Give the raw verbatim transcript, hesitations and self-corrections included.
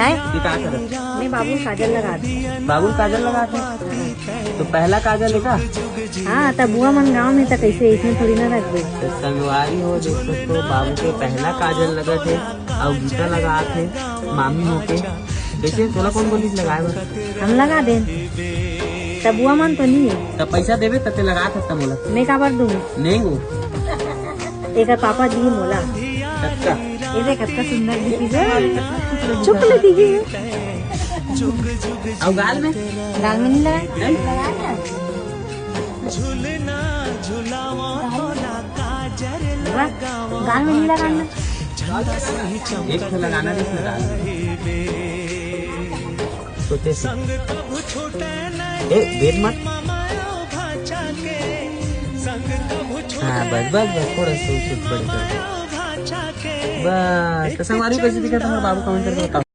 ये का करत? मैं बाबू काजल लगात। बाबू काजल लगात हे? तो पहला काजल हे का? हाँ, त बुआ मन गाँव में त कैसे इसमें थोड़ी ना रखबे। तो संगवारी हो, देखो तो बाबू के पहला काजल लगत हे, अउ गीता लगात हे, मामी होके। कैसे तोला कौन बोलिस लगाए बर? हम लगा देन। त बुआ मन तो नहीं है। त पैसा देबे त ते लगात हस त मोला। मैं काबर दूँ? नहीं हो। एकर पापा दिए मोला। कतका? ये देख, कतका सुंदर दिखी हे। चुप ले दिखी हे। अउ गाल में? गाल में नहीं लगा। नहीं? वाह, गाल में नहीं लगाना। एक ठो लगाना, नहीं लगाना। सोचे से। ए, देर मत। हाँ, बस, बस, बस, थोड़ा सा ऊपर बढ़ कर। बस, तो संगवारी कैसे दिखा तुम्हारा बाबू, comment करके बताओ।